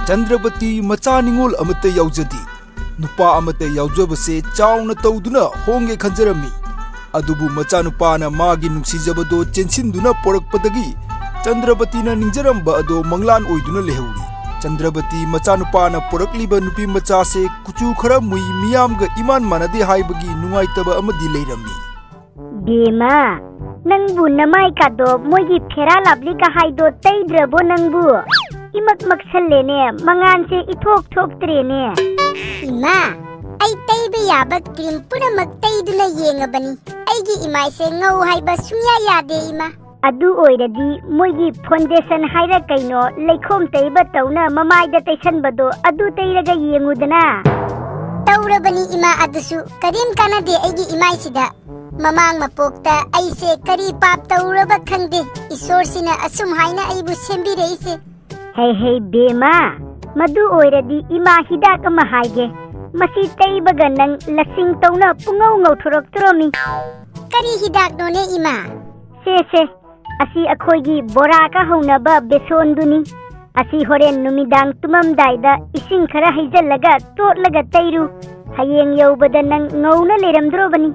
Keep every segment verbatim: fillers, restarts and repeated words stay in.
ꯆꯟꯗ꯭ꯔꯕꯇꯤ ꯃꯆꯥ ꯅꯤꯉꯣꯜ ꯑꯃꯠꯇ ꯌꯥꯎꯖꯗꯦ꯫ ꯅꯨꯄꯥ ꯑꯃꯠꯇ ꯌꯥꯎꯖꯕꯁꯦ ꯆꯥꯎꯅ ꯇꯧꯗꯨꯅ ꯍꯣꯡꯒꯦ ꯈꯟꯖꯔꯝꯃꯤ꯫ ꯑꯗꯨꯕꯨ ꯃꯆꯥꯅꯨꯄꯥꯅ ꯃꯥꯒꯤ ꯅꯨꯡꯁꯤꯖꯕꯗꯣ ꯆꯦꯟꯁꯤꯟꯗꯨꯅ ꯄꯣꯔꯛꯄꯗꯒꯤ ꯆꯟꯗ꯭ꯔꯕꯇꯤꯅ ꯅꯤꯡꯖꯔꯝꯕ ꯑꯗꯣ ꯃꯪꯂꯥꯟ ꯑꯣꯏꯗꯨꯅ ꯂꯩꯍꯧꯔꯤ꯫ ꯆꯟꯗ꯭ꯔꯕꯇꯤ ꯃꯆꯥꯅꯨꯄꯥꯅ ꯄꯣꯔꯛꯂꯤꯕ ꯅꯨꯄꯤ ꯃꯆꯥꯁꯦ ꯀꯨꯆꯨ ꯈꯔ ꯃꯨꯏ, ꯃꯤꯌꯥꯝꯒ ꯏꯃꯥꯟ ꯃꯥꯟꯅꯗꯦ ꯍꯥꯏꯕꯒꯤ ꯅꯨꯡꯉꯥꯏꯇꯕ ꯑꯃꯗꯤ ꯂꯩꯔꯝꯃꯤ꯫ ꯕꯦꯝꯃ, ꯅꯪꯕꯨ ꯅꯃꯥꯏ ꯀꯥꯗꯣ ꯃꯣꯏꯒꯤ ꯐꯦꯔꯥ ꯂꯥꯞꯂꯤ ꯀꯍꯥꯏꯗꯣ ꯇꯩꯗ꯭ꯔꯕꯣ ꯅꯪꯕꯨ? ꯏꯃꯛ ꯃꯛꯁꯜꯂꯦꯅꯦ, ꯃꯉꯥꯟꯁꯦ ꯏꯊꯣꯛ ꯊꯣꯛꯇ꯭ꯔꯦꯅꯦ꯫ ꯏꯃꯥ, ꯑꯩ ꯇꯩꯕ ꯌꯥꯕ ꯀ꯭ꯔꯤꯝ ꯄꯨꯝꯅꯃꯛ ꯇꯩꯗꯨꯅ ꯌꯦꯡꯉꯕꯅꯤ꯫ ꯑꯩꯒꯤ ꯏꯃꯥꯏꯁꯦ ꯉꯧ ꯍꯥꯏꯕ ꯁꯨꯡꯌꯥ ꯌꯥꯗꯦ ꯏꯃꯥ꯫ ꯑꯗꯨ ꯑꯣꯏꯔꯗꯤ ꯃꯣꯏꯒꯤ ꯐꯣꯟꯗꯦꯁꯟ ꯍꯥꯏꯔ ꯀꯩꯅꯣ, ꯂꯩꯈꯣꯝ ꯇꯩꯕ ꯇꯧꯅ ꯃꯃꯥꯏꯗ ꯇꯩꯁꯟꯕꯗꯣ ꯑꯗꯨ ꯇꯩꯔꯒ ꯌꯦꯡꯉꯨꯗꯅ꯫ ꯇꯧꯔꯕꯅꯤ ꯏꯃꯥ, ꯑꯗꯨꯁꯨ ꯀꯔꯤꯝ ꯀꯥꯟꯅꯗꯦ ꯑꯩꯒꯤ ꯏꯃꯥꯏꯁꯤꯗ꯫ ꯃꯃꯥꯡ ꯃꯄꯣꯛꯇ ꯑꯩꯁꯦ ꯀꯔꯤ ꯄꯥꯞ ꯇꯧꯔꯨꯔꯕ ꯈꯪꯗꯦ, ꯏꯁꯣꯔꯁꯤꯅ ꯑꯁꯨꯝ ꯍꯥꯏꯅ ꯑꯩꯕꯨ ꯁꯦꯝꯕꯤꯔꯛꯏꯁꯦ꯫ ꯍꯩ ꯍꯩ ꯕꯦꯝꯃ, ꯃꯗꯨ ꯑꯣꯏꯔꯗꯤ ꯏꯃꯥ ꯍꯤꯗꯥꯛ ꯑꯃ ꯍꯥꯏꯒꯦ꯫ ꯃꯁꯤ ꯇꯩꯕꯒ ꯅꯪ ꯂꯁꯤꯡ ꯇꯧꯅ ꯄꯨꯡꯉꯧ ꯉꯧꯊꯣꯔꯛꯇ꯭ꯔꯣꯃꯤ꯫ ꯀꯔꯤ ꯍꯤꯗꯥꯛꯅꯣꯅꯦ ꯏꯃꯥ? ꯁꯦ ꯁꯦ, ꯑꯁꯤ ꯑꯩꯈꯣꯏꯒꯤ ꯕꯣꯔꯥꯒ ꯍꯧꯅꯕ ꯕꯦꯁꯣꯟꯗꯨꯅꯤ꯫ ꯑꯁꯤ ꯍꯣꯔꯦꯟ ꯅꯨꯃꯤꯗꯥꯡ ꯇꯨꯝꯃꯝꯗꯥꯏꯗ ꯏꯁꯤꯡ ꯈꯔ ꯍꯩꯖꯜꯂꯒ ꯇꯣꯠꯂꯒ ꯇꯩꯔꯨ꯫ ꯍꯌꯦꯡ ꯌꯧꯕꯗ ꯅꯪ ꯉꯧꯅ ꯂꯩꯔꯝꯗ꯭ꯔꯣꯕꯅꯤ꯫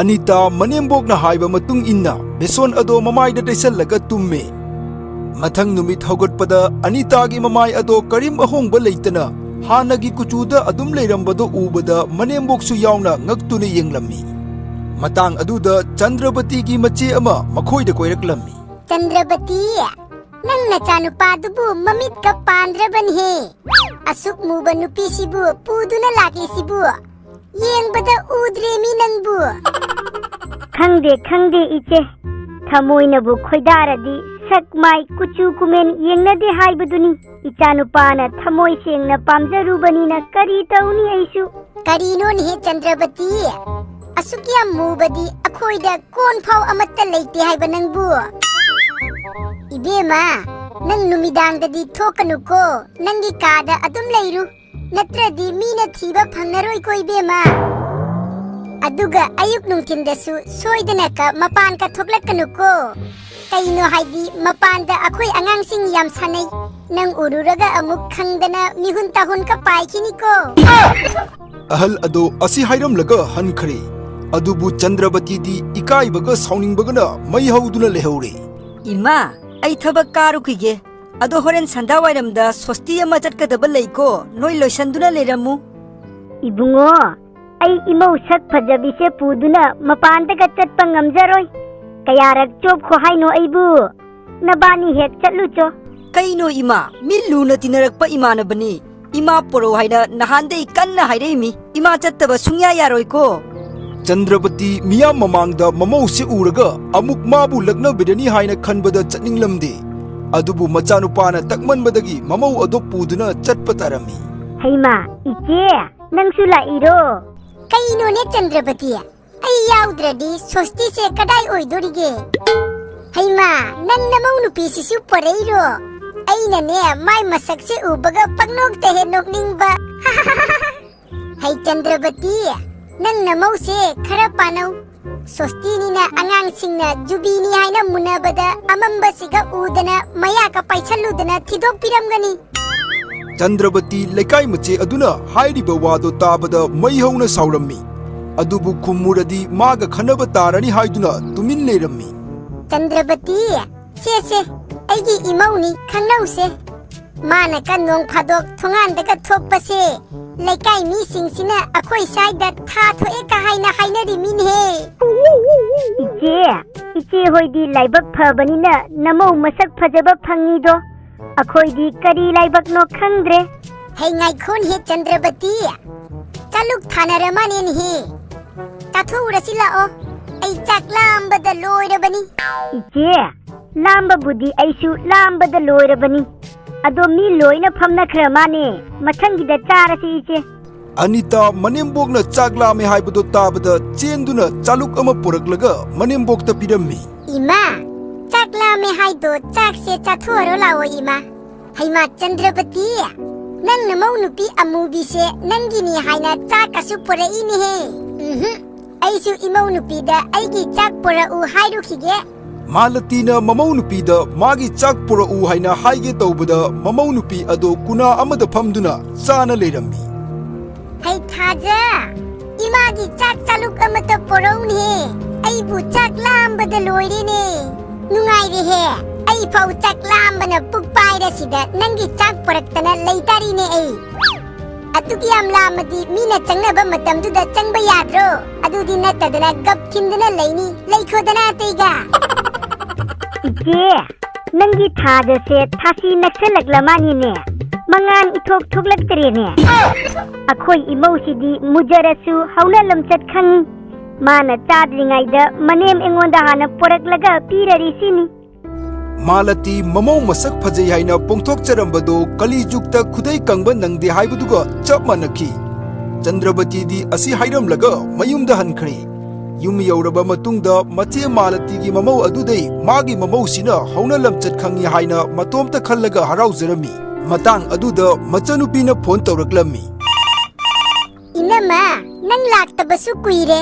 ꯑꯅꯤꯇꯥ ꯃꯅꯦꯝꯕꯣꯛꯅ ꯍꯥꯏꯕ ꯃꯇꯨꯡ ꯏꯟꯅ ꯕꯦꯁꯣꯟ ꯑꯗꯣ ꯃꯃꯥꯏꯗ ꯇꯩꯁꯜꯂꯒ ꯇꯨꯝꯃꯦ꯫ ꯃꯊꯪ ꯅꯨꯃꯤꯠ ꯍꯧꯒꯠꯄꯗ ꯑꯅꯤꯇꯥꯒꯤ ꯃꯃꯥꯏ ꯑꯗꯣ ꯀꯔꯤꯝ ꯑꯍꯣꯡꯕ ꯂꯩꯇꯅ ꯍꯥꯟꯅꯒꯤ ꯀꯨꯆꯨꯗ ꯑꯗꯨꯝ ꯂꯩꯔꯝꯕꯗꯣ ꯎꯕꯗ ꯃꯅꯦꯝꯕꯣꯛꯁꯨ ꯌꯥꯎꯅ ꯉꯛꯇꯨꯅ ꯌꯦꯡꯂꯝꯃꯤ꯫ ꯃꯇꯥꯡ ꯑꯗꯨꯗ ꯆꯟꯗ꯭ꯔꯕꯇꯤꯒꯤ ꯃꯆꯦ ꯑꯃ ꯃꯈꯣꯏꯗ ꯀꯣꯏꯔꯛꯂꯝꯃꯤ꯫ ꯆꯟꯗ꯭ꯔꯕꯇꯤ, ꯅꯪ ꯅꯆꯥꯅꯨꯄꯥꯗꯨꯕꯨ ꯃꯃꯤꯠꯀ ꯄꯥꯟꯗ꯭ꯔꯕꯅꯤꯍꯦ꯫ ꯑꯁꯨꯛ ꯃꯨꯕ ꯅꯨꯄꯤꯁꯤꯕꯨ ꯄꯨꯗꯨꯅ ꯂꯥꯛꯂꯤꯁꯤꯕꯨ ꯌꯦꯡꯕꯗ ꯎꯗ꯭ꯔꯦꯃꯤ ꯅꯪꯕꯨ꯫ ꯈꯪꯗꯦ, ꯈꯪꯗꯦ ꯏꯆꯦ꯫ ꯊꯃꯣꯏꯅꯕꯨ ꯈꯣꯏꯗꯥꯔꯗꯤ ꯁꯛ ꯃꯥꯏ ꯀꯨꯆꯨ ꯀꯨꯃꯦꯟ ꯌꯦꯡꯅꯗꯦ ꯍꯥꯏꯕꯗꯨꯅꯤ꯫ ꯏꯆꯥꯅꯨꯄꯥꯅ ꯊꯃꯣꯏ ꯁꯦꯡꯅ ꯄꯥꯝꯖꯔꯨꯕꯅꯤꯅ ꯀꯔꯤ ꯇꯧꯅꯤ ꯑꯩꯁꯨ꯫ ꯀꯔꯤꯅꯣꯅꯦꯍꯦ ꯆꯟꯗ꯭ꯔꯕꯇꯤ? ꯑꯁꯨꯛ ꯌꯥꯝ ꯃꯨꯕꯗꯤ ꯑꯩꯈꯣꯏꯗ ꯀꯣꯟ ꯐꯥꯎ ꯑꯃꯠꯇ ꯂꯩꯇꯦ ꯍꯥꯏꯕ ꯅꯪꯕꯨ? ꯏꯕꯦꯝꯃ, ꯅꯪ ꯅꯨꯃꯤꯗꯥꯡꯗꯗꯤ ꯊꯣꯛꯀꯅꯨꯀꯣ, ꯅꯪꯒꯤ ꯀꯥꯗ ꯑꯗꯨꯝ ꯂꯩꯔꯨ, ꯅꯠꯇ꯭ꯔꯗꯤ ꯃꯤꯅ ꯊꯤꯕ ꯐꯪꯉꯔꯣꯏꯀꯣ ꯏꯕꯦꯝꯃ꯫ ꯑꯗꯨꯒ ꯑꯌꯨꯛ ꯅꯨꯡꯊꯤꯟꯗꯁꯨ ꯁꯣꯏꯗꯅ ꯀ-, ꯃꯄꯥꯟ ꯀ ꯊꯣꯛꯂꯛꯀꯅꯨꯀꯣ꯫ ꯀꯩꯅꯣ ꯍꯥꯏꯗꯤ ꯃꯄꯥꯟꯗ ꯑꯩꯈꯣꯏ ꯑꯉꯥꯡꯁꯤꯡ ꯌꯥꯝ ꯁꯥꯟꯅꯩ, ꯅꯪ ꯎꯔꯨꯔꯒ ꯑꯃꯨꯛ ꯈꯪꯗꯅ ꯃꯤꯍꯨꯟ ꯇꯥꯍꯨꯟꯒ ꯄꯥꯏꯈꯤꯅꯤꯀꯣ꯫ ꯑꯍꯜ ꯑꯗꯣ ꯑꯁꯤ ꯍꯥꯏꯔꯝꯂꯒ ꯍꯟꯈ꯭ꯔꯦ꯫ ꯑꯗꯨꯕꯨ ꯆꯟꯗ꯭ꯔꯕꯇꯤꯗꯤ ꯏꯀꯥꯏꯕꯒ ꯁꯥꯎꯅꯤꯡꯕꯒꯅ ꯃꯩ ꯍꯧꯗꯨꯅ ꯂꯩꯍꯧꯔꯦ꯫ ꯏꯃꯥ, ꯑꯩ ꯊꯕꯛ ꯀꯥꯔꯨꯈꯤꯒꯦ꯫ ꯑꯗꯣ ꯍꯣꯔꯦꯟ ꯁꯟꯗꯥꯋꯥꯏꯔꯝꯗ ꯁꯣꯁꯇꯤ ꯑꯃ ꯆꯠꯀꯗꯕ ꯂꯩꯀꯣ, ꯅꯣꯏ ꯂꯣꯏꯁꯟꯗꯨꯅ ꯂꯩꯔꯝꯃꯨ꯫ ꯏꯕꯨꯡꯉꯣ, ꯑꯩ ꯏꯃꯧ ꯁꯛ ꯐꯖꯕꯤꯁꯦ ꯄꯨꯗꯨꯅ ꯃꯄꯥꯟꯗꯒ ꯆꯠꯄ ꯉꯝꯖꯔꯣꯏ꯫ ꯀꯌꯥꯔꯛ ꯆꯣꯞꯈꯣ ꯍꯥꯏꯅꯣ ꯑꯩꯕꯨ? ꯅꯕꯥꯅꯤ ꯍꯦꯛ ꯆꯠꯂꯨꯆꯣ꯫ ꯀꯩꯅꯣ ꯏꯃꯥ, ꯃꯤ ꯂꯨꯅ ꯇꯤꯟꯅꯔꯛꯄ ꯏꯃꯥꯟꯅꯕꯅꯤ꯫ ꯏꯃꯥ ꯄꯣꯔꯧ ꯍꯥꯏꯅ ꯅꯍꯥꯟꯗꯩ ꯀꯟꯅ ꯍꯥꯏꯔꯛꯏꯃꯤ꯫ ꯏꯃꯥ ꯆꯠꯇꯕ ꯁꯨꯡꯌꯥ ꯌꯥꯔꯣꯏꯀꯣ꯫ ꯆꯟꯗ꯭ꯔꯕꯇꯤ ꯃꯤꯌꯥꯝ ꯃꯃꯥꯡꯗ ꯃꯃꯧꯁꯦ ꯎꯔꯒ ꯑꯃꯨꯛ ꯃꯥꯕꯨ ꯂꯛꯅꯕꯤꯔꯅꯤ ꯍꯥꯏꯅ ꯈꯟꯕꯗ ꯆꯠꯅꯤꯡꯂꯝꯗꯦ꯫ ꯑꯗꯨꯕꯨ ꯃꯆꯥꯅꯨꯄꯥꯅ ꯇꯛꯃꯟꯕꯗꯒꯤ ꯃꯃꯧ ꯑꯗꯣ ꯄꯨꯗꯨꯅ ꯆꯠꯄ ꯇꯥꯔꯝꯃꯤ꯫ ꯍꯩꯃꯥ, ꯏꯆꯦ, ꯅꯪꯁꯨ ꯂꯥꯛꯏꯔꯣ? ꯀꯩꯅꯣꯅꯦ ꯆꯟꯗ꯭ꯔꯕꯇꯤ, ꯑꯩ ꯌꯥꯎꯗ꯭ꯔꯗꯤ ꯁꯣꯁꯇꯤꯁꯦ ꯀꯗꯥꯏ ꯑꯣꯏꯗꯣꯔꯤꯒꯦ? ꯍꯩꯃꯥ, ꯅꯪ ꯅꯃꯧ ꯅꯨꯄꯤꯁꯤꯁꯨ ꯄꯣꯔꯛꯏꯔꯣ? ꯑꯩꯅꯅꯦ ꯃꯥꯏ ꯃꯁꯛꯁꯦ ꯎꯕꯒ ꯄꯪꯅꯣꯛꯇ ꯍꯦꯛ ꯅꯣꯛꯅꯤꯡꯕ꯫ ꯍꯩ ꯆꯟꯗ꯭ꯔꯕꯇꯤ, ꯅꯪ ꯅꯃꯧꯁꯦ ꯈꯔ ꯄꯥꯅꯧ꯫ ꯁꯣꯁꯇꯤꯅꯤꯅ ꯑꯉꯥꯡꯁꯤꯡꯅ ꯖꯨꯕꯤꯅꯤ ꯍꯥꯏꯅ ꯃꯨꯟꯅꯕꯗ ꯑꯃꯝꯕꯁꯤꯒ ꯎꯗꯅ ꯃꯌꯥꯒ ꯄꯥꯏꯁꯜꯂꯨꯗꯅ ꯊꯤꯗꯣꯛꯄꯤꯔꯝꯒꯅꯤ꯫ ꯆꯟꯗ꯭ꯔꯕꯇꯤ ꯂꯩꯀꯥꯏ ꯃꯆꯦ ꯑꯗꯨꯅ ꯍꯥꯏꯔꯤꯕ ꯋꯥꯗꯣ ꯇꯥꯕꯗ ꯃꯩ ꯍꯧꯅ ꯁꯥꯎꯔꯝꯃꯤ꯫ ꯑꯗꯨꯕꯨ ꯈꯨꯝꯃꯨꯔꯗꯤ ꯃꯥꯒ ꯈꯟꯅꯕ ꯇꯥꯔꯅꯤ ꯍꯥꯏꯗꯨꯅ ꯇꯨꯃꯤꯟ ꯂꯩꯔꯝꯃꯤ꯫ ꯆꯟꯗ꯭ꯔꯕꯇꯤ, ꯁꯦ, ꯁꯦ, ꯑꯩꯒꯤ ꯏꯃꯧꯅꯤ, ꯈꯪꯅꯧꯁꯦ꯫ ꯃꯥꯅ ꯀ ꯅꯣꯡ ꯐꯥꯗꯣꯛ ꯊꯣꯡꯒꯥꯟꯗꯒ ꯊꯣꯛꯄꯁꯦ, ꯂꯩꯀꯥꯏ ꯃꯤꯁꯤꯡꯁꯤꯅ ꯑꯩꯈꯣꯏ ꯁ꯭ꯋꯥꯏꯗ ꯊꯥ ꯊꯣꯛꯑꯦ ꯀ ꯍꯥꯏꯅ ꯍꯥꯏꯅꯔꯤꯃꯤꯅꯦꯍꯦ꯫ ꯏꯆꯦ, ꯏꯆꯦ ꯍꯣꯏꯗꯤ ꯂꯥꯏꯕꯛ ꯐꯕꯅꯤꯅ ꯅꯃꯧ ꯃꯁꯛ ꯐꯖꯕ ꯐꯪꯉꯤꯗꯣ꯫ ꯑꯩꯈꯣꯏꯗꯤ ꯀꯔꯤ ꯂꯥꯏꯕꯛꯅꯣ ꯈꯪꯗ꯭ꯔꯦ꯫ ꯍꯩ ꯉꯥꯏꯈꯣꯟ ꯍꯦ ꯆꯟꯗ꯭ꯔꯕꯇꯤ, ꯆꯥꯂꯨꯛ ꯊꯥꯅꯔ ꯃꯥꯅꯦꯅꯦꯍꯦ꯫ ꯆꯥꯊꯣꯛꯎꯔꯁꯤ ꯂꯥꯛꯑꯣ, ꯑꯩ ꯆꯥꯛ ꯂꯥꯝꯕꯗ ꯂꯣꯏꯔꯕꯅꯤ꯫ ꯏꯆꯦ, ꯂꯥꯝꯕꯕꯨꯗꯤ ꯑꯩꯁꯨ ꯂꯥꯝꯕꯗ ꯂꯣꯏꯔꯕꯅꯤ꯫ ꯑꯗꯣ ꯃꯤ ꯂꯣꯏꯅ ꯐꯝꯅꯈ꯭ꯔ ꯃꯥꯅꯦ, ꯃꯊꯪꯒꯤꯗ ꯆꯥꯔꯁꯤ ꯏꯆꯦ꯫ ꯑꯅꯤꯇꯥ ꯃꯅꯦꯝꯕꯣꯛꯅ ꯆꯥꯛ ꯂꯥꯝꯃꯦ ꯍꯥꯏꯕꯗꯣ ꯇꯥꯕꯗ ꯆꯦꯟꯗꯨꯅ ꯆꯥꯂꯨꯛ ꯑꯃ ꯄꯨꯔꯛꯂꯒ ꯃꯅꯦꯝꯕꯣꯛꯇ ꯄꯤꯔꯝꯃꯤ꯫ ꯏꯃꯥ, ꯆꯥꯛ ꯂꯥꯝꯃꯦ ꯍꯥꯏꯗꯣ ꯆꯥꯛꯁꯦ ꯆꯥꯊꯣꯛꯑꯔꯣ ꯂꯥꯛꯑꯣ ꯏꯃꯥ꯫ ꯍꯩꯃꯥ ꯆꯟꯗ꯭ꯔꯕꯇꯤ, ꯅꯪ ꯅꯃꯧ ꯅꯨꯄꯤ ꯑꯃꯨꯕꯤꯁꯦ ꯅꯪꯒꯤꯅꯤ ꯍꯥꯏꯅ ꯆꯥꯛꯀꯁꯨ ꯄꯨꯔꯛꯏꯅꯦꯍꯦ꯫ ꯎꯝꯍꯨꯝ, ꯑꯩꯁꯨ ꯏꯃꯧ ꯅꯨꯄꯤꯗ ꯑꯩꯒꯤ ꯆꯥꯛ ꯄꯨꯔꯛꯎ ꯍꯥꯏꯔꯨꯈꯤꯒꯦ꯫ ꯃꯥꯂꯇꯤꯅ ꯃꯃꯧ ꯅꯨꯄꯤꯗ ꯃꯥꯒꯤ ꯆꯥꯛ ꯄꯨꯔꯛꯎ ꯍꯥꯏꯅ ꯍꯥꯏꯒꯦ ꯇꯧꯕꯗ, ꯃꯃꯧ ꯅꯨꯄꯤ ꯑꯗꯣ ꯀꯨꯅꯥ ꯑꯃꯗ ꯐꯝꯗꯨꯅ ꯆꯥꯅ ꯂꯩꯔꯝꯃꯤ꯫ "ꯍꯩ ꯊꯥꯖ, ꯏꯃꯥꯒꯤ ꯆꯥꯛ ꯆꯥꯂꯨꯛ ꯑꯃꯇ ꯄꯨꯔꯛꯎꯅꯦꯍꯦ꯫ ꯑꯩꯕꯨ ꯆꯥꯛ ꯂꯥꯝꯕꯗ ꯂꯣꯏꯔꯦꯅꯦ꯫ ꯅꯨꯡꯉꯥꯏꯔꯦꯍꯦ꯫ ꯑꯩ ꯐꯥꯎ ꯆꯥꯛ ꯂꯥꯝꯕꯅ ꯄꯨꯛ ꯄꯥꯏꯔꯁꯤꯗ ꯅꯪꯒꯤ ꯆꯥꯛ ꯄꯨꯔꯛꯇꯅ ꯂꯩꯇꯥꯔꯤꯅꯦ ꯑꯩ꯫ ꯑꯗꯨꯛ ꯌꯥꯝ ꯂꯥꯝꯃꯗꯤ ꯃꯤꯅ ꯆꯪꯅꯕ ꯃꯇꯝꯗꯨꯗ ꯆꯪꯕ ꯌꯥꯗ꯭ꯔꯣ? ꯑꯗꯨꯗꯤ ꯅꯠꯇꯗꯅ ꯒꯞ ꯈꯤꯟꯗꯅ ꯂꯩꯅꯤ꯫ ꯂꯩꯈꯣꯗꯅ ꯑꯇꯩꯒ꯫" "ꯏꯆꯦ, ꯅꯪꯒꯤ ꯊꯥꯖꯁꯦ ꯊꯥꯁꯤ ꯅꯛꯁꯜꯂꯛꯂ ꯃꯥꯅꯤꯅꯦ꯫ ꯃꯉꯥꯟ ꯏꯊꯣꯛ ꯊꯣꯛꯂꯛꯇ꯭ꯔꯦꯅꯦ꯫ ꯑꯩꯈꯣꯏ ꯏꯃꯧꯁꯤꯗꯤ ꯃꯨꯖꯔꯁꯨ ꯍꯧꯅ ꯂꯝꯆꯠ ꯈꯪꯉꯤ꯫ ꯃꯥꯅ ꯆꯥꯗ꯭ꯔꯤꯉꯩꯗ ꯃꯅꯦꯝ ꯑꯩꯉꯣꯟꯗ ꯍꯥꯟꯅ ꯄꯨꯔꯛꯂꯒ ꯄꯤꯔꯔꯤꯁꯤꯅꯤ꯫" ꯃꯥꯂꯇꯤ ꯃꯃꯧ ꯃꯁꯛ ꯐꯖꯩ ꯍꯥꯏꯅ ꯄꯣꯡꯊꯣꯛꯆꯔꯝꯕꯗꯣ ꯀꯂꯤ ꯖꯨꯒꯇ ꯈꯨꯗꯩ ꯀꯪꯕ ꯅꯪꯗꯦ ꯍꯥꯏꯕꯗꯨꯒ ꯆꯞ ꯃꯥꯟꯅꯈꯤ꯫ ꯆꯟꯗ꯭ꯔꯕꯇꯤꯗꯤ ꯑꯁꯤ ꯍꯥꯏꯔꯝꯂꯒ ꯃꯌꯨꯝꯗ ꯍꯟꯈ꯭ꯔꯦ꯫ ꯌꯨꯝ ꯌꯧꯔꯕ ꯃꯇꯨꯡꯗ ꯃꯆꯦ ꯃꯥꯂꯇꯤꯒꯤ ꯃꯃꯧ ꯑꯗꯨꯗꯩ ꯃꯥꯒꯤ ꯃꯃꯧꯁꯤꯅ ꯍꯧꯅ ꯂꯝꯆꯠ ꯈꯪꯉꯤ ꯍꯥꯏꯅ ꯃꯇꯣꯝꯇ ꯈꯜꯂꯒ ꯍꯔꯥꯎꯖꯔꯝꯃꯤ꯫ ꯃꯇꯥꯡ ꯑꯗꯨꯗ ꯃꯆꯟꯅꯨꯄꯤꯅ ꯐꯣꯟ ꯇꯧꯔꯛꯂꯝꯃꯤ꯫ "ꯏꯅꯝꯃ, ꯅꯪ ꯂꯥꯛꯇꯕꯁꯨ ꯀꯨꯏꯔꯦ꯫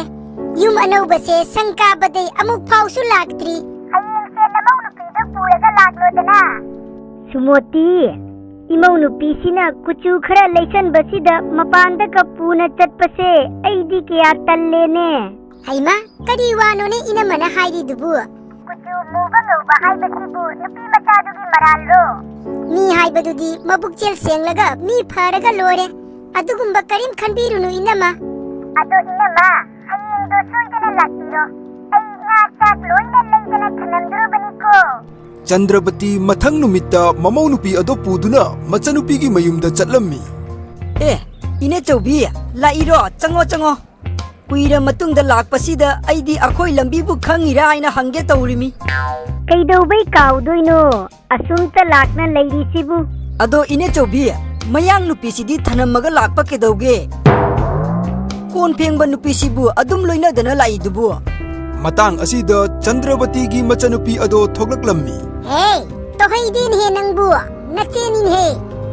ꯌꯨꯝ ꯑꯅꯧꯕꯁꯦ ꯁꯪ ꯀꯥꯕꯗꯩ ꯑꯃꯨꯛ ꯐꯥꯎꯁꯨ ꯂꯥꯛꯇ꯭ꯔꯤ꯫ ꯍꯌꯦꯡꯁꯦ ꯅꯃꯧ ꯅꯨꯄꯤꯗꯣ ꯄꯨꯔꯒ ꯂꯥꯛꯂꯣꯗꯅ꯫" "ꯁꯨꯃꯣꯇꯤ, ꯏꯃꯧ ꯅꯨꯄꯤꯁꯤꯅ ꯀꯨꯆꯨ ꯈꯔ ꯂꯩꯁꯟꯕꯁꯤꯗ ꯃꯄꯥꯟꯗꯒ ꯄꯨꯅ ꯆꯠꯄꯁꯦ ꯑꯩꯗꯤ ꯀꯌꯥ ꯇꯜꯂꯦꯅꯦ꯫" "ꯍꯩꯃꯥ, ꯀꯔꯤ ꯋꯥꯅꯣꯅꯦ ꯏꯅꯝꯃꯅ ꯍꯥꯏꯔꯤꯗꯨꯕꯨ? ꯀꯨꯆꯨ ꯃꯨꯕ ꯉꯧꯕ ꯍꯥꯏꯕꯁꯤꯕꯨ ꯅꯨꯄꯤ ꯃꯆꯥꯗꯨꯒꯤ ꯃꯔꯥꯜꯂꯣ? ꯃꯤ ꯍꯥꯏꯕꯗꯨꯗꯤ ꯃꯕꯨꯛꯆꯦꯜ ꯁꯦꯡꯂꯒ ꯃꯤ ꯐꯔꯒ ꯂꯣꯏꯔꯦ꯫ ꯑꯗꯨꯒꯨꯝꯕ ꯀꯔꯤꯝ ꯈꯟꯕꯤꯔꯨꯅꯨ ꯏꯅꯝꯃ꯫" "ꯑꯗꯣ ꯏꯅꯝꯃ, ꯍꯌꯦꯡꯗꯣ ꯁꯣꯏꯗꯅ ꯂꯥꯛꯄꯤꯔꯣ꯫ ꯑꯩ ꯉꯥ ꯆꯥꯛ ꯂꯣꯏꯅ ꯂꯩꯗꯅ ꯊꯝꯂꯝꯗꯣꯔꯕꯅꯤꯀꯣ꯫" ꯆꯟꯗ꯭ꯔꯕꯇꯤ ꯃꯊꯪ ꯅꯨꯃꯤꯠꯇ ꯃꯃꯧ ꯅꯨꯄꯤ ꯑꯗꯣ ꯄꯨꯗꯨꯅ ꯃꯆꯟꯅꯨꯄꯤꯒꯤ ꯃꯌꯨꯝꯗ ꯆꯠꯂꯝꯃꯤ꯫ "ꯑꯦ, ꯏꯅꯦꯆꯧꯕꯤ, ꯂꯥꯛꯏꯔꯣ? ꯆꯪꯉꯣ, ꯆꯪꯉꯣ꯫ ꯀꯨꯏꯔ ꯃꯇꯨꯡꯗ ꯂꯥꯛꯄꯁꯤꯗ ꯑꯩꯗꯤ ꯑꯩꯈꯣꯏ ꯂꯝꯕꯤꯕꯨ ꯈꯪꯉꯤꯔꯥ ꯍꯥꯏꯅ ꯍꯪꯒꯦ ꯇꯧꯔꯤꯃꯤ꯫" "ꯀꯩꯗꯧꯕꯩ ꯀꯥꯎꯗꯣꯏꯅꯣ? ꯑꯁꯨꯝꯇ ꯂꯥꯛꯅ ꯂꯩꯔꯤꯁꯤꯕꯨ?" "ꯑꯗꯣ ꯏꯅꯦꯆꯧꯕꯤ, ꯃꯌꯥꯡ ꯅꯨꯄꯤꯁꯤꯗꯤ ꯊꯅꯝꯃꯒ ꯂꯥꯛꯄ ꯀꯩꯗꯧꯒꯦ? ꯀꯣꯟ ꯐꯦꯡꯕ ꯅꯨꯄꯤꯁꯤꯕꯨ ꯑꯗꯨꯝ ꯂꯣꯏꯅꯗꯅ ꯂꯥꯛꯏꯗꯨꯕꯨ?" ꯃꯇꯥꯡ ꯑꯁꯤꯗ ꯆꯟꯗ꯭ꯔꯕꯇꯤꯒꯤ ꯃꯆꯟꯅꯨꯄꯤ ꯑꯗꯣ ꯊꯣꯛꯂꯛꯂꯝꯃꯤ꯫ "ꯍꯦ, ꯇꯣꯍꯩꯗꯦꯅꯦꯍꯦ ꯅꯪꯕꯨ꯫ ꯅꯆꯦꯅꯤꯅꯦꯍꯦ꯫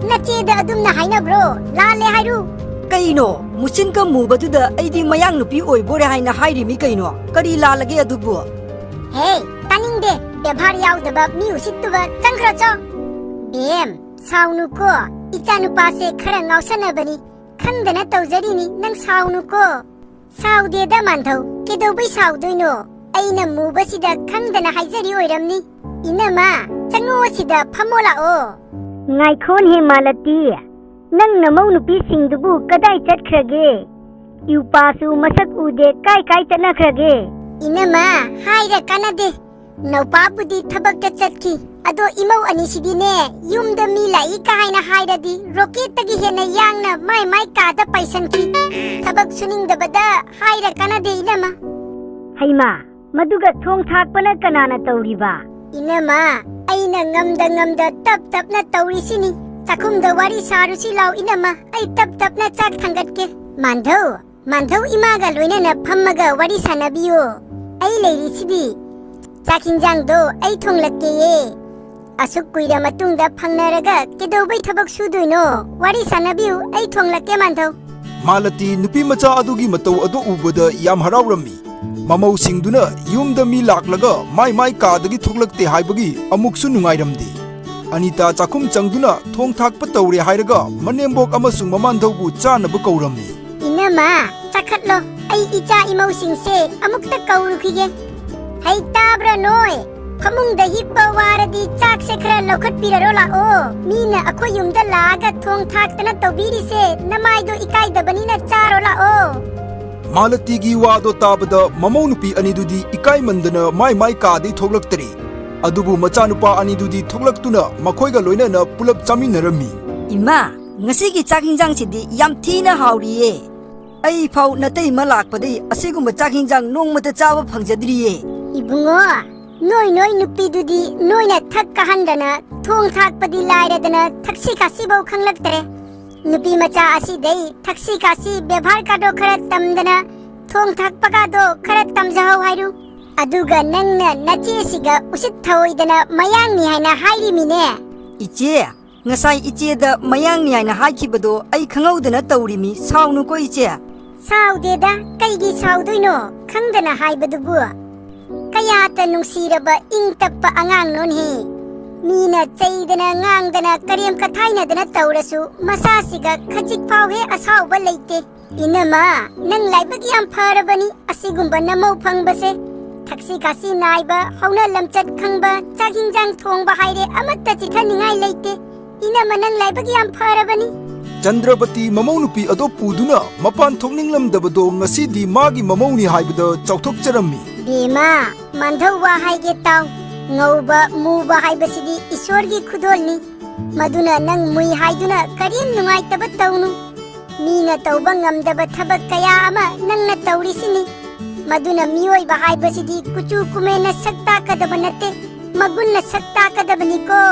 ꯅꯆꯦꯗ ꯑꯗꯨꯝꯅ ꯍꯥꯏꯅꯕ꯭ꯔꯣ? ꯂꯥꯜꯂꯦ ꯍꯥꯏꯔꯨ꯫" "ꯀꯩꯅꯣ? ꯃꯨꯁꯤꯟꯒ ꯃꯨꯕꯗꯨꯗ ꯑꯩꯗꯤ ꯃꯌꯥꯡ ꯅꯨꯄꯤ ꯑꯣꯏꯕꯣꯔꯦ ꯍꯥꯏꯅ ꯍꯥꯏꯔꯤꯃꯤ ꯀꯩꯅꯣ? ꯀꯔꯤ ꯂꯥꯜꯂꯒꯦ ꯑꯗꯨꯕꯨ?" "ꯍꯦ, ꯇꯥꯅꯤꯡꯗꯦ, ꯕꯦꯕꯥꯔ ꯌꯥꯎꯗꯕ ꯃꯤ ꯎꯁꯤꯠꯇꯨꯕ, ꯆꯪꯈ꯭ꯔꯣ ꯆꯣ꯫ ꯕꯦꯝ, ꯁꯥꯎꯅꯨꯀꯣ, ꯏꯆꯥꯅꯨꯄꯥꯁꯦ ꯈꯔ ꯉꯥꯎꯁꯟꯅꯕꯅꯤ, ꯈꯪꯗꯅ ꯇꯧꯖꯔꯤꯅꯤ, ꯅꯪ ꯁꯥꯎꯅꯨꯀꯣ꯫ ꯁꯥꯎꯗꯦꯗ ꯃꯥꯟꯙꯧ, ꯀꯩꯗꯧꯕꯩ ꯁꯥꯎꯗꯣꯏꯅꯣ? ꯑꯩꯅ ꯃꯨꯕꯁꯤꯗ ꯈꯪꯗꯅ ꯍꯥꯏꯖꯔꯤ ꯑꯣꯏꯔꯝꯅꯤ꯫ ꯏꯅꯝꯃ, ꯆꯪꯉꯛꯑꯣ, ꯁꯤꯗ ꯐꯝꯃꯣ ꯂꯥꯛꯑꯣ꯫ ꯉꯥꯏꯈꯣꯅꯦ ꯃꯥꯂꯇꯤ, ꯅꯪ ꯅꯃꯧ ꯅꯨꯄꯤꯁꯤꯡꯗꯨꯕꯨ ꯀꯗꯥꯏ ꯆꯠꯈ꯭ꯔꯒꯦ? ꯏꯎꯄꯥꯁꯨ ꯃꯁꯛ ꯎꯗꯦ, ꯀꯥꯏ ꯀꯥꯏ ꯆꯠꯅꯈ꯭ꯔꯒꯦ? ꯏꯅꯝꯃ, ꯍꯥꯏꯔ ꯀꯥꯟꯅꯗꯦ, ꯅꯧꯄꯥꯕꯨꯗꯤ ꯊꯕꯛꯇ ꯆꯠꯈꯤ꯫ ꯑꯗꯣ ꯏꯃꯧ ꯑꯅꯤꯁꯤꯗꯤꯅꯦ, ꯌꯨꯝꯗ ꯃꯤ ꯂꯥꯛꯏ ꯀꯥꯏꯅ ꯍꯥꯏꯔꯗꯤ ꯔꯣꯀꯦꯠꯇꯒꯤ ꯍꯦꯟꯅ ꯌꯥꯡꯅ ꯃꯥꯏ ꯃꯥꯏ ꯀꯥꯗ ꯄꯥꯏꯁꯟꯈꯤ꯫ ꯊꯕꯛ ꯁꯨꯅꯤꯡꯗꯕꯗ ꯍꯥꯏꯔ ꯀꯥꯟꯅꯗꯦ ꯏꯅꯝꯃ꯫ ꯍꯩꯃꯥ, ꯃꯗꯨꯒ ꯊꯣꯡ ꯊꯥꯛꯄꯅ ꯀꯅꯥꯅ ꯇꯧꯔꯤꯕ? ꯏꯅꯝꯃ, ꯑꯩꯅ ꯉꯝꯗ ꯉꯝꯗ ꯇꯞ ꯇꯞꯅ ꯇꯧꯔꯤꯁꯤꯅꯤ꯫ ꯆꯥꯛꯈꯨꯝꯗ ꯋꯥꯔꯤ ꯁꯥꯔꯨꯁꯤ ꯂꯥꯎ ꯏꯅꯝꯃ, ꯑꯩ ꯇꯞ ꯇꯞꯅ ꯆꯥꯛ ꯊꯥꯡꯒꯠꯀꯦ꯫ ꯃꯥꯟꯙꯧ, ꯃꯥꯟꯙꯧ ꯏꯃꯥꯒ ꯂꯣꯏꯅꯅ ꯐꯝꯃꯒ ꯋꯥꯔꯤ ꯁꯥꯟꯅꯕꯤꯌꯣ꯫ ꯑꯩ ꯂꯩꯔꯤꯁꯤꯗꯤ꯫ ꯆꯥꯛ ꯍꯤꯟꯖꯥꯡꯗꯣ ꯑꯩ ꯊꯣꯡꯂꯛꯀꯦꯌꯦ꯫ ꯑꯁꯨꯛ ꯀꯨꯏꯔ ꯃꯇꯨꯡꯗ ꯐꯪꯅꯔꯒ ꯀꯩꯗꯧꯕꯩ ꯊꯕꯛ ꯁꯨꯗꯣꯏꯅꯣ? ꯋꯥꯔꯤ ꯁꯥꯟꯅꯕꯤꯌꯨ, ꯑꯩ ꯊꯣꯡꯂꯛꯀꯦ ꯃꯥꯟꯙꯧ꯫ ꯃꯥꯂꯇꯤ ꯅꯨꯄꯤ ꯃꯆꯥ ꯑꯗꯨꯒꯤ ꯃꯇꯧ ꯑꯗꯨ ꯎꯕꯗ ꯌꯥꯝ ꯍꯔꯥꯎꯔꯝꯃꯤ꯫ ꯃꯃꯧꯁꯤꯡꯗꯨꯅ ꯌꯨꯝꯗ ꯃꯤ ꯂꯥꯛꯂꯒ ꯃꯥꯏ ꯃꯥꯏ ꯀꯥꯗꯒꯤ ꯊꯣꯛꯂꯛꯇꯦ ꯍꯥꯏꯕꯒꯤ ꯑꯃꯨꯛꯁꯨ ꯅꯨꯡꯉꯥꯏꯔꯝꯗꯦ꯫ ꯑꯅꯤꯇꯥ ꯆꯥꯛꯈꯨꯝ ꯆꯪꯗꯨꯅ ꯊꯣꯡ ꯊꯥꯛꯄ ꯇꯧꯔꯦ ꯍꯥꯏꯔꯒ ꯃꯅꯦꯝꯕꯣꯛ ꯑꯃꯁꯨꯡ ꯃꯃꯥꯟꯙꯧꯕꯨ ꯆꯥꯅꯕ ꯀꯧꯔꯝꯃꯤ꯫ ꯏꯅꯝꯃ, ꯆꯥꯈꯠꯂꯣ, ꯑꯩ ꯏꯆꯥ ꯏꯃꯧꯁꯤꯡꯁꯦ ꯑꯃꯨꯛꯇ ꯀꯧꯔꯨꯈꯤꯒꯦ꯫ ꯍꯩ ꯇꯥꯕ꯭ꯔꯥ ꯅꯣꯏ? ꯐꯃꯨꯡꯗ ꯍꯤꯞꯄ ꯋꯥꯔꯗꯤ ꯆꯥꯛꯁꯦ ꯈꯔ ꯂꯧꯈꯠꯄꯤꯔꯔꯣ ꯂꯥꯛꯑꯣ꯫ ꯃꯤꯅ ꯑꯩꯈꯣꯏ ꯌꯨꯝꯗ ꯂꯥꯛꯑꯒ ꯊꯣꯡ ꯊꯥꯛꯇꯅ ꯇꯧꯕꯤꯔꯤꯁꯦ ꯅꯃꯥꯏꯗꯣ ꯏꯀꯥꯏꯗꯕꯅꯤꯅ ꯆꯥꯔꯣ ꯂꯥꯛꯑꯣ꯫ ꯃꯥꯂꯇꯤꯒꯤ ꯋꯥꯗꯣ ꯇꯥꯕꯗ ꯃꯃꯧ ꯅꯨꯄꯤ ꯑꯅꯤꯗꯨꯗꯤ ꯏꯀꯥꯏꯃꯟꯗꯅ ꯃꯥꯏ ꯃꯥꯏ ꯀꯥꯗꯩ ꯊꯣꯛꯂꯛꯇ꯭ꯔꯦ꯫ ꯑꯗꯨꯕꯨ ꯃꯆꯥꯅꯨꯄꯥ ꯑꯅꯤꯗꯨꯗꯤ ꯊꯣꯛꯂꯛꯇꯨꯅ ꯃꯈꯣꯏꯒ ꯂꯣꯏꯅꯅ ꯄꯨꯂꯞ ꯆꯥꯃꯤꯟꯅꯔꯝꯃꯤ꯫ ꯏꯃꯥ, ꯉꯁꯤꯒꯤ ꯆꯥꯛ ꯍꯤꯟꯖꯥꯡꯁꯤꯗꯤ ꯌꯥꯝ ꯊꯤꯅ ꯍꯥꯎꯔꯤꯌꯦ꯫ ꯑꯩ ꯐꯥꯎ ꯅꯇꯩꯃ ꯂꯥꯛꯄꯗꯩ ꯑꯁꯤꯒꯨꯝꯕ ꯆꯥꯛ ꯍꯤꯟꯖꯥꯡ ꯅꯣꯡꯃꯇ ꯆꯥꯕ ꯐꯪꯖꯗ꯭ꯔꯤꯌꯦ꯫ ꯏꯕꯨꯡꯉꯣ, ꯅꯣꯏ ꯅꯣꯏ ꯅꯨꯄꯤꯗꯨꯗꯤ ꯅꯣꯏꯅ ꯊꯛ ꯀꯥꯍꯟꯗꯅ ꯊꯣꯡ ꯊꯥꯛꯄꯗꯤ ꯂꯥꯏꯔꯗꯅ ꯊꯛꯁꯤ ꯈꯥꯁꯤꯐꯧ ꯈꯪꯂꯛꯇ꯭ꯔꯦ꯫ ꯅꯨꯄꯤ ꯃꯆꯥ ꯑꯁꯤꯗꯩ ꯊꯛꯁꯤ ꯈꯥꯁꯤ ꯕꯦꯕꯥꯔ ꯀꯥꯗꯣ ꯈꯔ ꯇꯝꯗꯅ ꯊꯣꯡ ꯊꯥꯛꯄ ꯀꯥꯗꯣ ꯈꯔ ꯇꯝꯖꯍꯧ ꯍꯥꯏꯔꯨ꯫ ꯑꯗꯨꯒ ꯅꯪꯅ ꯅꯆꯦꯁꯤꯒ ꯎꯁꯤꯠ ꯊꯑꯣꯏꯗꯅ ꯃꯌꯥꯡꯅꯤ ꯍꯥꯏꯅ ꯍꯥꯏꯔꯤꯃꯤꯅꯦ꯫ ꯏꯆꯦ, ꯉꯁꯥꯏ ꯏꯆꯦꯗ ꯃꯌꯥꯡꯅꯤ ꯍꯥꯏꯅ ꯍꯥꯏꯈꯤꯕꯗꯣ ꯑꯩ ꯈꯪꯍꯧꯗꯅ ꯇꯧꯔꯤꯃꯤ, ꯁꯥꯎꯅꯨꯀꯣ ꯏꯆꯦ꯫ ꯁꯥꯎꯗꯦꯗ, ꯀꯩꯒꯤ ꯁꯥꯎꯗꯣꯏꯅꯣ? ꯈꯪꯗꯅ ꯍꯥꯏꯕꯗꯨꯕꯨ꯫ ꯀꯌꯥꯇ ꯅꯨꯡꯁꯤꯔꯕ ꯏꯪ ꯇꯞꯄ ꯑꯉꯥꯡꯅꯣꯅꯦꯍꯦ꯫ ꯃꯤꯅ ꯆꯩꯗꯅ ꯉꯥꯡꯗꯅ ꯀꯔꯦꯝ ꯀꯊꯥꯏꯅꯗꯅ ꯇꯧꯔꯁꯨ ꯃꯁꯥꯁꯤꯒ ꯈꯖꯤꯛ ꯐꯥꯎ ꯍꯦꯛ ꯑꯁꯥꯎꯕ ꯂꯩꯇꯦ꯫ ꯏꯅꯝꯃ, ꯅꯪ ꯂꯥꯏꯕꯛ ꯌꯥꯝ ꯐꯔꯕꯅꯤ ꯑꯁꯤꯒꯨꯝꯕ ꯅꯃꯧ ꯐꯪꯕꯁꯦ꯫ ꯊꯛꯁꯤ ꯈꯥꯁꯤ ꯅꯥꯏꯕ, ꯍꯧꯅ ꯂꯝꯆꯠ ꯈꯪꯕ, ꯆꯥꯛ ꯍꯤꯟꯖꯥꯡ ꯊꯣꯡꯕ ꯍꯥꯏꯔꯦ ꯑꯃꯠꯇ ꯆꯤꯠꯊꯅꯤꯡꯉꯥꯏ ꯂꯩꯇꯦ꯫ ꯏꯅꯝꯃ, ꯅꯪ ꯂꯥꯏꯕꯛ ꯌꯥꯝ ꯐꯔꯕꯅꯤ꯫ ꯆꯟꯗ꯭ꯔꯕꯇꯤ ꯃꯃꯧ ꯅꯨꯄꯤ ꯑꯗꯣ ꯄꯨꯗꯨꯅ ꯃꯄꯥꯟ ꯊꯣꯛꯅꯤꯡꯂꯝꯗꯕꯗꯣ ꯉꯁꯤꯗꯤ ꯃꯥꯒꯤ ꯃꯃꯧꯅꯤ ꯍꯥꯏꯕꯗ ꯆꯥꯎꯊꯣꯛꯆꯔꯝꯃꯤ꯫ ꯕꯦꯝꯃ, ꯃꯥꯟꯙꯧ ꯋꯥ ꯍꯥꯏꯒꯦ ꯇꯥꯎ꯫ ꯉꯧꯕ ꯃꯨꯕ ꯍꯥꯏꯕꯁꯤꯗꯤ ꯏꯁꯣꯔꯒꯤ ꯈꯨꯗꯣꯜꯅꯤ꯫ ꯃꯗꯨꯅ ꯅꯪ ꯃꯨꯏ ꯍꯥꯏꯗꯨꯅ ꯀꯔꯤꯝ ꯅꯨꯡꯉꯥꯏꯇꯕ ꯇꯧꯅꯨ꯫ ꯃꯤꯅ ꯇꯧꯕ ꯉꯝꯗꯕ ꯊꯕꯛ ꯀꯌꯥ ꯑꯃ ꯅꯪꯅ ꯇꯧꯔꯤꯁꯤꯅꯤ꯫ ꯃꯗꯨꯅ ꯃꯤꯑꯣꯏꯕ ꯍꯥꯏꯕꯁꯤꯗꯤ ꯀꯨꯆꯨ ꯀꯨꯃꯦꯟꯅ ꯁꯛ ꯇꯥꯛꯀꯗꯕ ꯅꯠꯇꯦ, ꯃꯒꯨꯟꯅ ꯁꯛ ꯇꯥꯛꯀꯗꯕꯅꯤꯀꯣ꯫